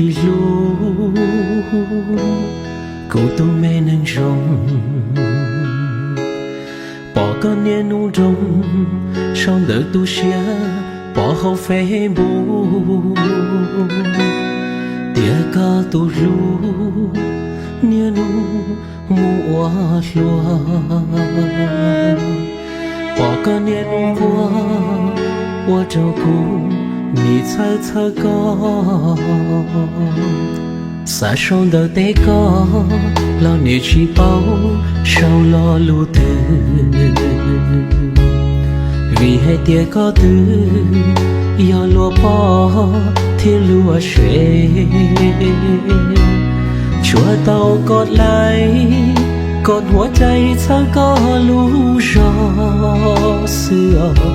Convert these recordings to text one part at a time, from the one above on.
Tsis hlub kuv tus me neeg zoo, pom koj niaj hnub nroo sau ntawv tu siab pov hauv Facebook, tias koj tus hlub niaj hnub mus ua hluas, pom koj niaj hnub quaj ua rau kuv nim txhawj txhawj koj. Xav sau ntawv teb koj los nim tsis paub sau lo lus twg, vim hais tias koj twb yog luag poj thiab luag sev. Tsuas tau koj laib koj huab cai txhawb koj lub zog xwb os.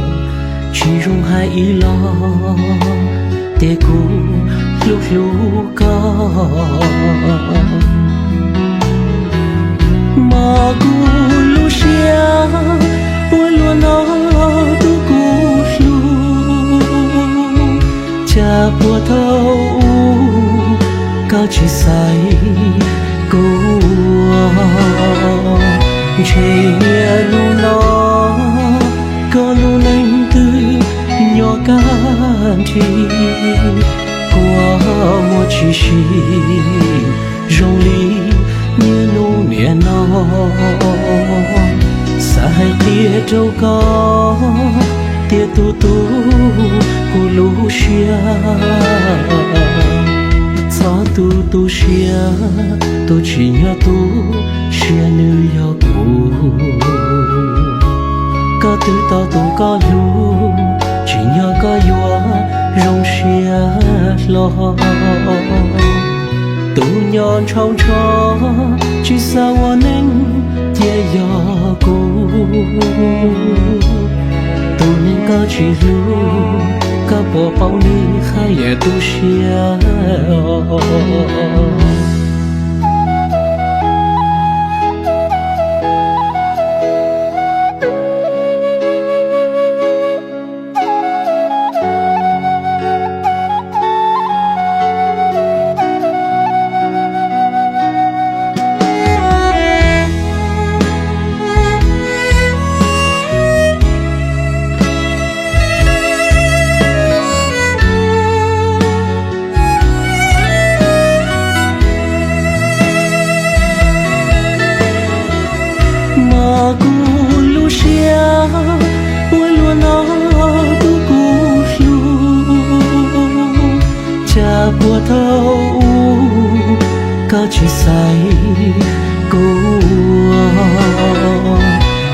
Tsis zoo hais ib los tias kuv hlub hlub koj. Mos kuv lub siab ua luaj no tu kuv hlub, cas puag thaum ub koj tsis xaiv kuv. Ntshe niaj hnub no koj lub neej twb nyob kaj nrig, kua muag tsis sib zoo li niaj hnub niaj no. Xav hais qhia rau koj tias tus tu kuv lub siab, txhob tu tu siab, tus tsim nyog tu siab nws yog kuv. Koj twb tau tus koj hlub, tsim nyog koj yuav zoo siab hlo. Tus nyob ntshaus ntsho tsis xav ua neej cia yog kuv. Tus neeg koj tsis hlub, koj puas paub nws haj yam tu siab? Mos kuv lub siab ua luaj no tu kuv hlub, cas puag thaum ub koj tsis xaiv kuv.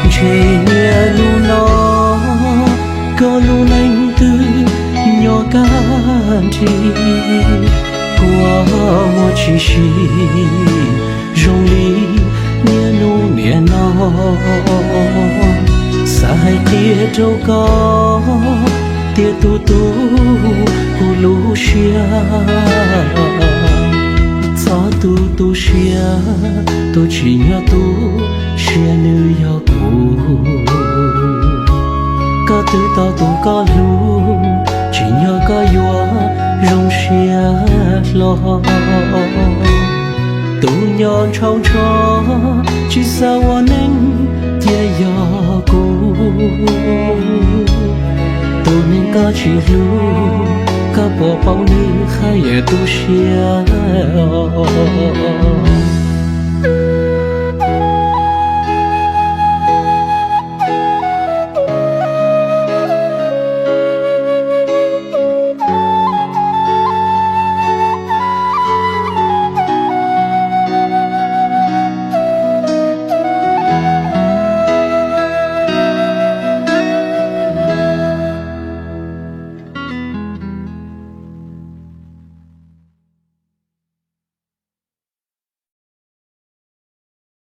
Ntshe niaj hnub no koj lub neej twb nyob kaj nrig, kua muag tsis sib zoo li niaj hnub niaj no. Xav hais qhia rau koj tias tus tu kuv lub siab, txhob tu tu siab, tus tsim nyog tu siab nws yog kuv. Koj twb tau tus koj hlub, tsim nyog koj yuav zoo siab hlo. Tus nyob ntshaus ntsho tsis xav ua neej cia yog kuv. Tus neeg koj tsis hlub, koj puas paub nws haj yam tu siab?